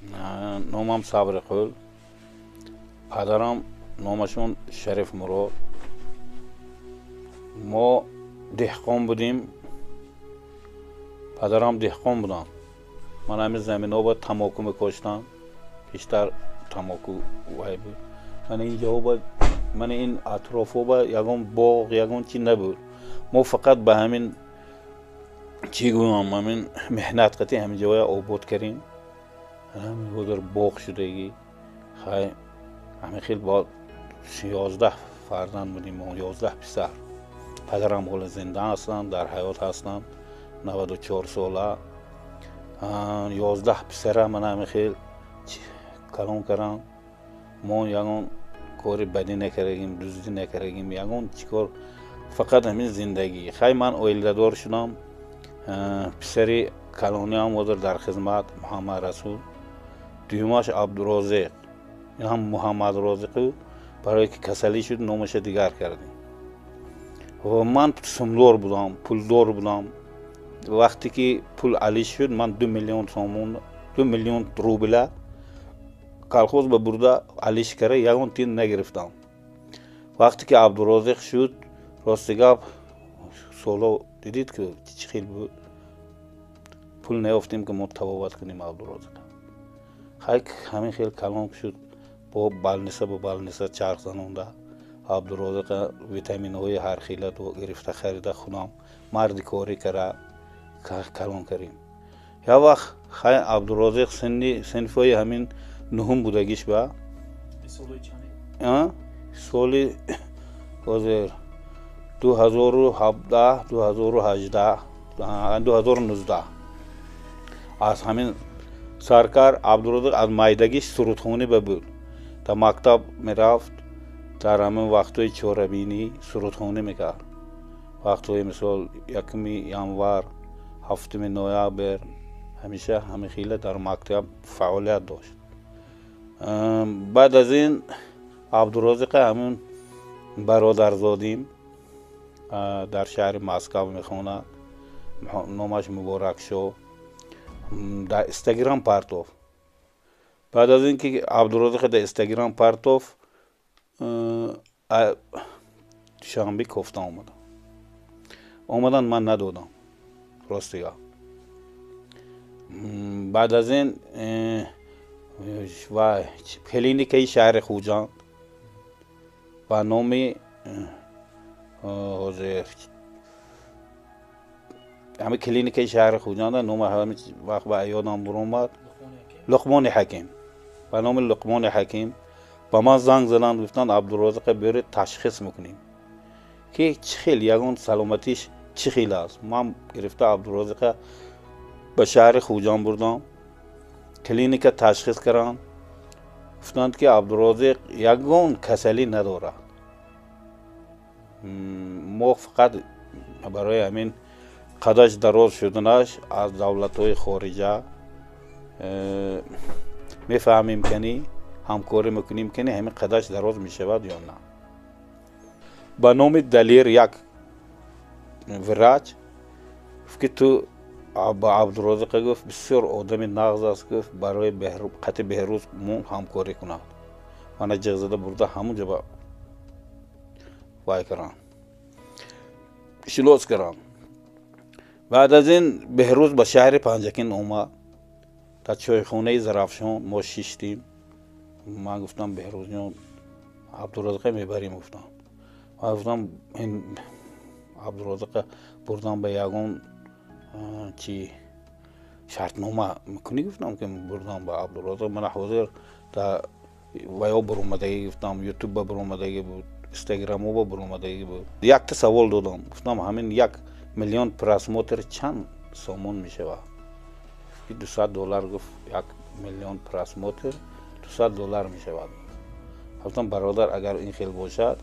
Номам Сабриқул, падарам номашон Шариф Мурод. Мо деҳқон будем, падарам деҳқон буданд. Ман ҳамин заминҳо ба тамоку мекоштам, пештар тамоку вай буд. Ман инҷо, ман ин атрофҳо ба ягон боғ, ягон чи набуд. Мо фақат ба ҳамин, чӣ гӯям, ҳамин меҳнат қатӣ ҳамин ҷоя обод кардем. Ҳамин ҳозир боғ шудагӣ. Хай, ҳамин хел бо 11 фарзанд будем мо, 11 писар. Падарам ҳоло зинда ҳастанд, дар ҳаёт ҳастанд, 94 сола. 11 писара ман ҳамин хел калон кардам. Мо ягон кори бадӣ накардагим, дуздӣ накардагим, ягон чӣ кор, фақат ҳамин зиндагӣ. Хай, ман оиладор шудам. Писари калониам ҳозир дар хизмат, Муҳаммад Расул. Дуюмаш Абдурозиқ, ин ҳам Муҳаммад Розиқу, барое ки касалӣ шуд, номаша дигар кардем. Ва ман сумдор будам, пулдор будам. Вақте ки пул алиш шуд, ман 2 миллион сомон, 2 миллион рубла колхоз ба бурда алиш карда, ягон тин нагирифтам. Вақте ки Абдурозиқ шуд, рости гап, соло дидид ки чӣ хел буд, пул наёфтем, ки мо табобат кунем Абдурозиқ. Хай, ҳамин хел калон шуд, бо больница ба больница чарх занонда Абдурозиқа витаминҳои ҳархела гирифта, харида, худам марди корӣ кара калон кардем. Як вақт, хай, Абдурозиқ синни синфҳои ҳамин нуҳум будагиш ба соли ҳозир 2017, 2018, 2019 аз ҳамин саркар. Абдурозиқ аз майдагиш сурудхонӣ ба буд, дар мактаб мерафт, дар ҳамин вақтҳои чорабинӣ сурудхонӣ мекард. Вақтҳои, мисол, 1 январ, 7 ноябр, ҳамеша ҳамин хела дар мактаб фаъолият дошт. Баъд аз ин Абдурозиқа ҳамин бародарзодим дар шаҳри Москав мехонад, номаш Муборакшо, дар Инстаграм партов. Баъд аз ин ки Абдурозиқа дар Инстаграм партов, Душанбе кофта омадам. Омадан, ман надодам, рости гап. Баъд аз ин ва клиникаи шаҳри Хуҷанд ба номи ҳозир ҳамин клиникаи шаҳри Хуҷанда, номи ҳамин вақт ба ёдам буромад, Луқмони Ҳаким, ба номи Луқмони Ҳаким ба ман занг заданд. Гуфтанд, Абдурозиқа биёред, ташхис мекунем, ки чӣ хел, ягон саломатиш чӣ хел аст. Ман гирифта Абдурозиқа ба шаҳри Хуҷанд бурдам, клиника ташхис карданд. Гуфтанд, ки Абдурозиқ ягон касалӣ надорад, мо фақат барои ҳамин қадаш дароз шуданаш аз давлатҳои хориҷа мефаҳмем, кани ҳамкорӣ мекунем, кани ҳамин қадаш дароз мешавад ё на. Ба номи Далер як врач гуфт, ки ту ба Абдурозиқа, гуфт, бисёр одами нағз аст, гуфт, барои қати Беҳрӯз мо ҳамкорӣ кунад. Мана ҷиғ зада бурда ҳамун ҷо ба вай кардам, шинос кардам. Баъд аз ин Беҳрӯз ба шаҳри Панҷакент омад, дар чойхонаи Зарафшон мо шиштем. Ман гуфтам: «Беҳрӯзҷон, Абдурозиқа мебарем», гуфтам. Ман гуфтам, ин Абдурозиқа бурдам ба ягон чи шартнома мекунӣ? Гуфтам, ки бурдам ба Абдурозиқ, мана ҳозир дар ваё буромадагӣ, гуфтам, Ютуб ба буромадагӣ буд, Инстаграмо ба буромадагӣ буд. Якта савол додам, гуфтам, ҳамин 1 миллион просмотр чанд сомон мешавад? 200 доллар, гуфт, 1 миллион просмотр 200 доллар мешавад. Гуфтам, бародар, агар ин хел бошад,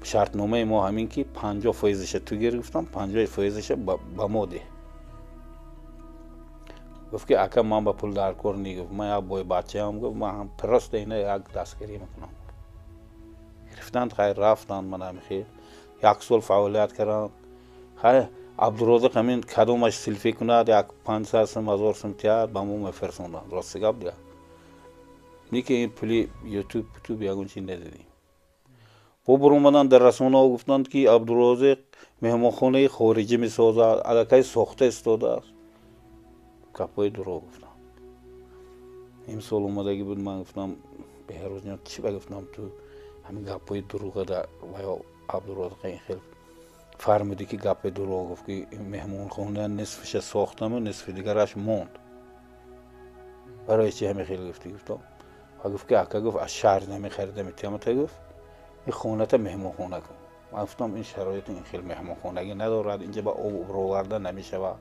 шартномаи мо ҳамин ки 50 фоизаша ту гир, гуфтам, 50 фоизаша ба мо деҳ. Гуфт, ки ака, ман ба пул даркор не, гуфт, ман як бойбачаам, гуфт, ман ҳам просто ина як дастгирӣ мекунам. Гирифтанд, хайр, рафтанд. Ман ҳамихел як сол фаъолият кардам. Хайр, Абдурозиқ ҳамин кадомаш селфи кунад, як 500 сум, 1000 сум тиҳад, ба мо мефирсонданд. Рости гап дига. Не ки ин пули ютуб ютуб ягон чи надидем. Бо баромадан дар расонаҳо гуфтанд, ки Абдурозиқ меҳмонхонаи хориҷӣ месозад, аллакай сохта истодааст. Гапҳои дурӯғ гуфтанд. Имсол омадагӣ буд, ман гуфтам: «Беҳрӯзҷон, чӣ ба?» Гуфтам: «Ту ҳамин гапҳои дурӯға ва ё Абдурозиқ ин хел фармудӣ, ки гапи дурӯғ гуфт, ки меҳмонхона нисфаша сохтаму нисфи дигараш монд. Барои чи ҳамин хел гуфтӣ?» Гуфтам. Ва гуфт, ки ака, гуфт, аз шаҳр намехарида метиҳамата, гуфт, ин хоната меҳмонхона кун. Ман гуфтам: «Ин шароити ин хел меҳмонхонагӣ надорад, инҷа ба об роварда намешавад.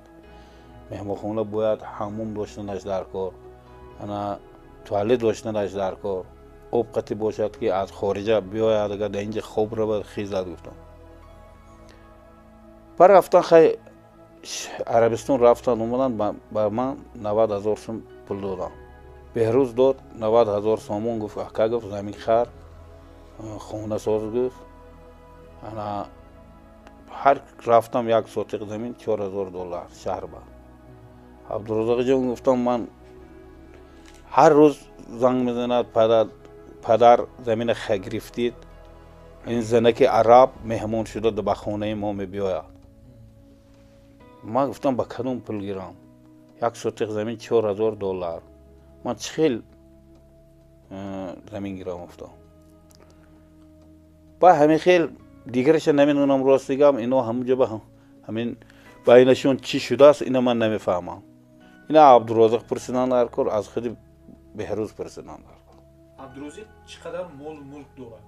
Меҳмонхона бояд ҳаммом доштанаш дар кор, ана туалет доштанаш дар кор, об қатӣ бошад, ки аз хориҷа биёяд, агар дар инҷа хоб равад, хизад», гуфтам. Ба рафтан, хай, Арабистон рафтан, омадан, ба ман 90 000 сум пул додам. Беҳрӯз дод 90 000 сомон. Гуфт: «Ака, — гуфт, — замин хар, хона соз», гуфт. Ана ҳар рафтам, як сотиқ замин 4000 доллар шаҳр ба. Абдурозоқҷон, гуфтам, ман ҳар рӯз занг мезанад: «Падар, замина гирифтид?» Ин занаки араб меҳмон шуда ба хонаи мо мебиёяд. Ман гуфтам: «Ба кадом пул гирам? Як сотиқ замин 4000 доллар, ман чӣ хел замин гирам?» Гуфтам. Ба ҳамин хел дигараша намедонам, рости гап, ино ҳамунҷо ба ҳамин байнашон чӣ шудааст, ина ман намефаҳмам. Ина Абдурозиқ пурсидан дар кор, аз худи Беҳрӯз пурсидан дар кор. Абдурозиқ чӣ қадар мол мулк дорад,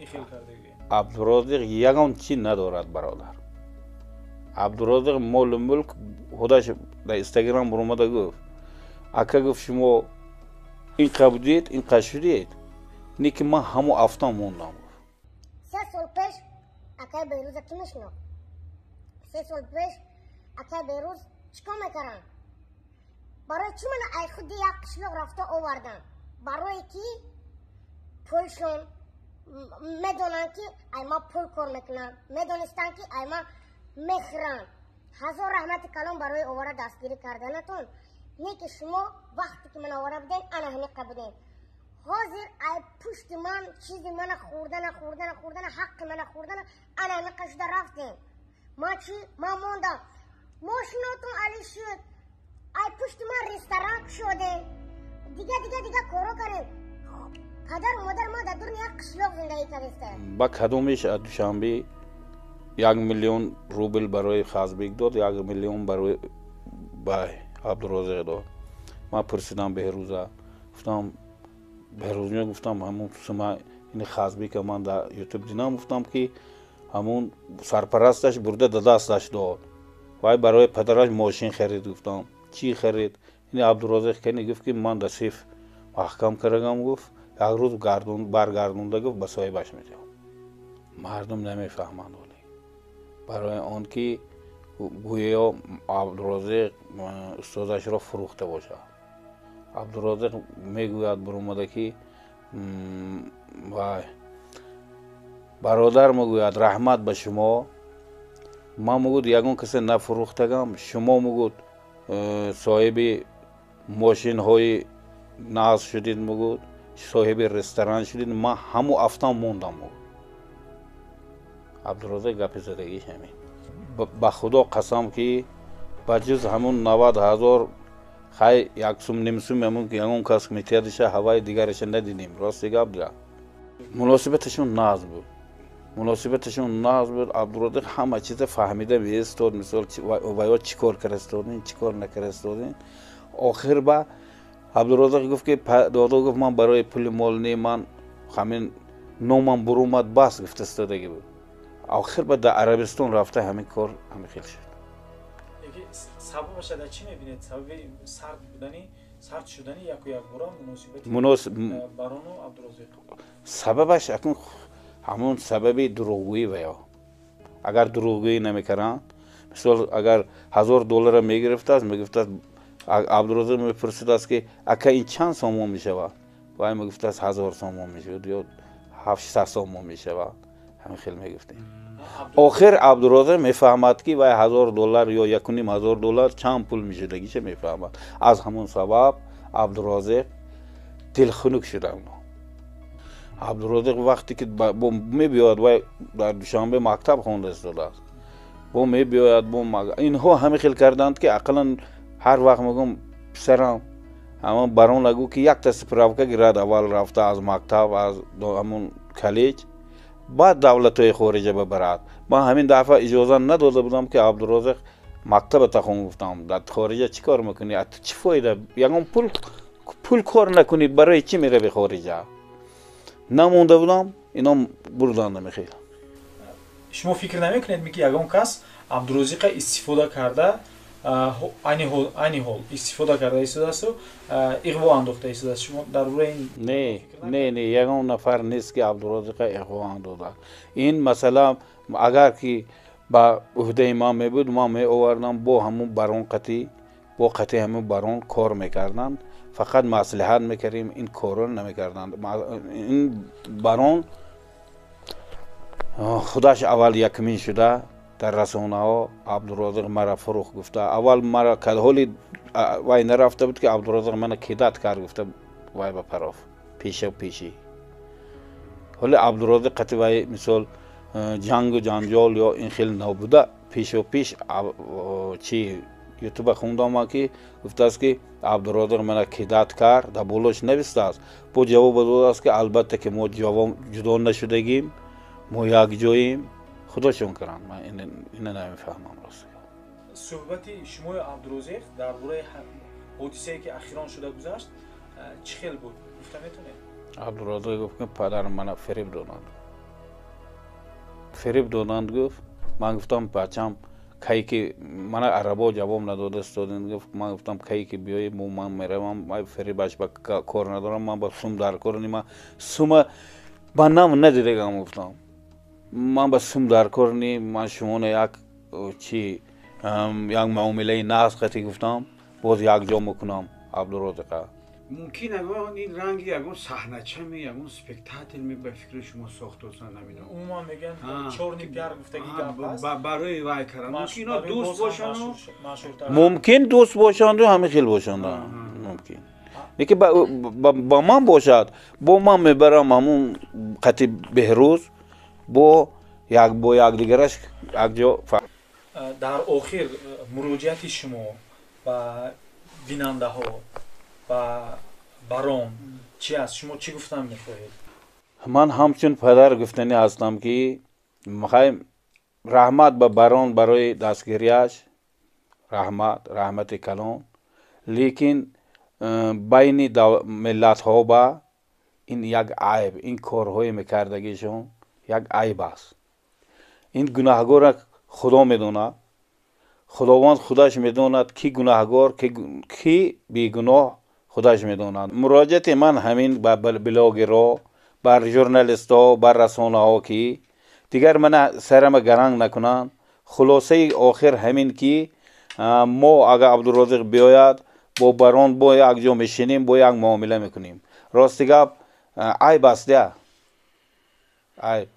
ин хел кардагӣ? Абдурозиқ ягон чӣ надорад, бародар. Абдурозиқ молу мулк худаш дар Инстаграм буромада гуфт: «Ака, — гуфт, — шумо ин қа будед, ин қа шудед, не ки ман ҳамо афтам мондам», гуфт. 3 сол пеш акай Беҳрӯза кӣ мешинохт? 3 сол пеш акай Беҳрӯз чӣ кор мекардам? Барои чӣ мана ай худи як қишлоқ рафта овардам? Барое ки пулшон медонанд, ки ай ма пул кор мекунам, медонистанд, ки ай ма мехӯрам. Ҳазор раҳмати калон барои овара дастгирӣ карданатон. Не ки шумо вақте ки ман овара будем, ана ҳамиқа будем. Ҳозир ай пушти ман чизи мана хӯрдана, хӯрдана, хӯрдана, ҳаққи мана хӯрдана, ана ҳамиқа шуда рафтем. Ман чӣ? Ман мондам. Мошинотон али шуд, ай пушти ман ресторан кушодем, дига, дига, дига коро кардем. Падару модар ман дар дуруни як қишлоқ зиндагӣ кардеста. Ба кадомеш аз Душанбе 1 миллион рубл барои Хазбек дод, 1 миллион барои бай Абдурозиқ дод. Ман пурсидам Беҳрӯза, гуфтам: «Беҳрӯзҷон, — гуфтам, — ҳамун сума ини Хазбека ман дар Ютуб дидам, — гуфтам, — ки ҳамун сарпарасташ бурда да дасташ дод, вай барои падараш мошин харид», гуфтам. «Чӣ харид?» Ини Абдурозиқ кани гуфт, ки ман да сейф маҳкам кардагам, гуфт, як рӯз баргардонда, гуфт, ба соҳибаш медиҳам. Мардум намефаҳманд оле, барои он ки гӯё Абдурозиқ устозашро фурӯхта бошад. Абдурозиқ мегӯяд буромада, ки вай бародар, мегӯяд, раҳмат ба шумо, ман, мегӯяд, ягон касе нафурӯхтагам, шумо, мегӯяд, соҳиби мошинҳои нағз шудед, мегӯяд, соҳиби ресторан шудед, ман ҳамо афтам мондам, мегӯяд. Абдурозиқ гапи задагиш ҳамин. Ба Худо қасам, ки ба ҷуз ҳамун 90 000, хай, як сум, ним сум ҳамун ягон кас метиҳадиша, ҳаваи дигараша надидем. Рости гап дия, муносибаташон нағз буд, муносибаташон нағз буд. Абдурозиқ ҳама чиза фаҳмида меистод, мисол, ваё чӣ кор карастодин, чӣ кор накарастодин. Охир ба Абдурозиқ гуфт, ки додо, гуфт, ман барои пули мол не, ман ҳамин номам бурумад, бас, гуфтастодагӣ буд. Охир ба дар Арабистон рафта ҳамин кор ҳамин хел шуд. Сабабаша дар чӣ мебинед, сабаби сард будани, сард шудани яку якбора муносибати Барону Абдурозиқ? Сабабаш акун ҳамон сабаби дурӯғгӯӣ. Ваё агар дурӯғгӯӣ намекарданд, мисол, агар 1000 доллара мегирифтааст, мегуфтааст, Абдурозиқ мепурсидааст, ки ака, ин чанд сомон мешавад? Вай мегуфтааст, 1000 сомон мешавад ё 700 сомон мешавад. Ҳамин хел мегуфтем. Охир Абдурозиқ мефаҳмад, ки вай 1000 доллар ё 1500 доллар чанд пул мешудагиша мефаҳмад. Аз ҳамон сабаб Абдурозиқ Дилхунук шудам. Абдурозиқ вақте ки мебиёяд, вай дар Душанбе мактаб хонда истодааст, бо мебиёяд, бо инҳо ҳамин хел карданд, ки ақаллан ҳар вақт мегӯм: «Писарам, ҳамон барон нагӯ, ки якта справка гирад аввал, рафта аз мактаб, аз ҳамон коллеҷ, баъд давлатҳои хориҷа бибарад». Ман ҳамин дафъа иҷоза надода будам, ки Абдурозиқ мактаба тахон. Гуфтам: «Дар хориҷа чӣ кор мекунӣ? Чӣ фоида? Ягон пул кор накунӣ, барои чӣ мерави хориҷа?» Намонда будам, ино бурданд намехел. Шумо фикр намекунед, ки ягон кас Абдурозиқа истифода карда, айни ҳол истифода карда истодасту иғво андохта истодааст? Шумо дар бораи ин Не, не, не, ягон нафар нест, ки Абдурозиқа иғво андозад. Ин масъала агар ки ба уҳдаи ман мебуд, ман меовардам, бо ҳамун барон қатӣ, бо қатъи ҳамун барон кор мекарданд, фақат маслиҳат мекардем, ин корро намекарданд. Ин барон худаш аввал якмин шуда дар расонаҳо Абдурозиқ мара фурӯх гуфта, аввал мара ҳоли вай нарафта буд, ки Абдурозиқ мана кидать кард гуфта, вай ба пароф пеша пешӣ. Ҳоли Абдурозиқ қати вай, мисол, ҷангу ҷанҷол ё ин хел набуда. Пешо пеш чи ютуба хондам, ки гуфтааст, ки Абдурозиқ мана кидать кард, дар болош навистааст, бо ҷавоб додааст, ки албатта ки мо ҷудо нашудагим, мо якҷоем. Худошон кунанд, ман ина намефаҳмам, рост. Суҳбати шумои Абдурозиқ дар бораи ҳодисае, ки ахирон шуда гузашт, чӣ хел буд, гуфта метавонед? Абдурозиқ гуфт, ки падарам мана фиреб доданд, фиреб доданд, гуфт. Ман гуфтам: «Бачам, кай ки мана арабо ҷавоб надода истодем», гуфт. Ман гуфтам: «Кай ки биёӣ, ман меравам, фиребаш ба кор надорам, ман ба сум дар кор ни, ман сума ба нам надидагам», гуфтам, «ман ба сум дар кор ни, ман шумоно як чи, як муомилаи нағз қатӣ», гуфтам, «боз якҷо мекунам Абдурозиқа». Мумкин ягон ин ранги ягон саҳначами, ягон спектакль ба фикри шумо сохтосан, намедонам. Умуман мегӯянд, чёрный пиар гуфтаги гап аст. Барои вай кардан мумкин ино дӯст бошану. Мумкин дӯст бошанду ҳамин хел бошанд, мумкин. Лекин ба ман бошад, бо ман мебарам ҳамун қати Беҳрӯз, бо як бо якдигараш якҷо. Дар охир муроҷиати шумо ба бинандаҳо, ба барон чи аст? Шумо чӣ гуфтан мехоҳед? Ман ҳамчун падар гуфтанӣ ҳастам, ки раҳмат ба барон барои дастгириаш, раҳмат, раҳмати калон. Лекин байни миллатҳо ба ин як айб, ин корҳое мекардагишон як айб аст. Ин гунаҳгора Худо медонад, Худованд худаш медонад, ки гунаҳгор, ки бегуноҳ, худаш медонад. Муроҷиати ман ҳамин ба блогерҳо, бар журналистҳо, бар расонаҳо, ки дигар мана сарама гаранг накунанд. Хулосаи охир ҳамин, ки мо агар Абдурозиқ биёяд, бо барон бо якҷо мешинем, бо як муомила мекунем. Рости гап, айб аст, я айб.